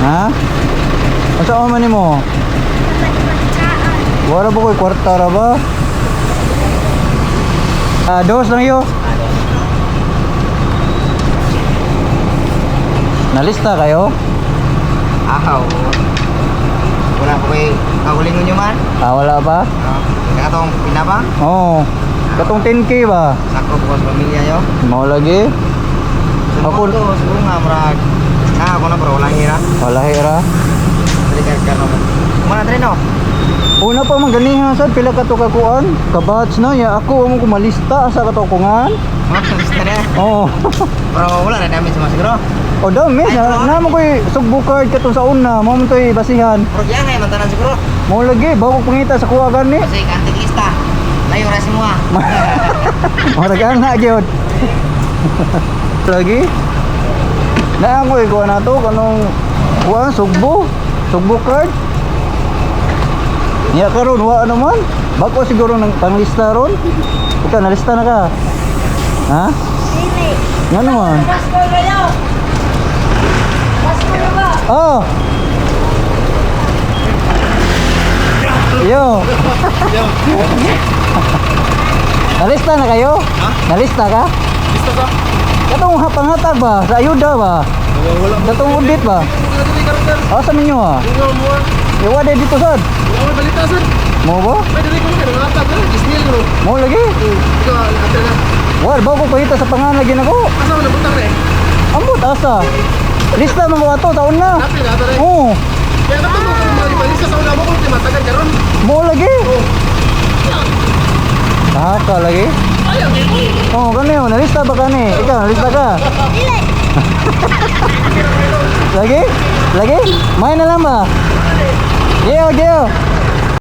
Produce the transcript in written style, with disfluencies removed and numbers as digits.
Ha? Unsa man nimo? Wala ba ko'y kwarta ra ba? Ah, dos lang yo. Nalista kayo? Ahaw. Wala ko kay kagulingon nyo man. Ah, wala pa? Ah, katong pinaba. Oo. Katong 10K ba? Sako bukas pamilya yo. Mao lagi. Ako Ako- to siguro nga murag. Na ako na bro, walang hira. Wala hira. Dili ka ka no. Mana dre no? Una pa man ganiha sad pila ka to kakuan? Kabatch na ya ako amo ko malista asa ka to kungan? Mga lista na. Oo. Pero wala na damage mo siguro. O dami Ay, na bro. na mo koy sugbo card katong sa una, mo man to'y basihan. Pero diyan ay mantanan siguro. Mao lagi bago pangita sa kuha gani. Kasi antik lista. Layo ra semua. Murag ana gyud. Lagi. Na ako ikuha na to kanong kuha sugbo, sugbo card. Niya karon wa naman. Bako siguro ng panglista ron. Ikaw nalista na ka. Ha? Dili. Nga naman. Pasko kayo. Pasko na ba? Oh. Yo. Nalista na kayo? Ha? Nalista ka? Lista sa? Katong panghatag ba? Sa ayuda ba? Wala mo. Katong audit ba? Wala dili karon sir. Asa ninyo ah? Wala mo. Iwa dito sad. Wala mo balita sir. Mo ba? May dili ko kay nangatag sir. Isnil ko. Mo lagi? Ikaw ate na. War, bago pahita sa pangalan lagi nako. Asa mo nabutang re? Ambot asa. Lista man ko ato taon na. Napil na ate re. Oo. Kaya kato mo kung mga balita sa una mo kung timatagan karon. Mo lagi. Oh. Haka lagi. Ayaw gid. Oh, kani oh, nalista ba kani? Ikaw nalista ka? Dili. Lagi? Lagi? May na lang ba? Gio, Gio.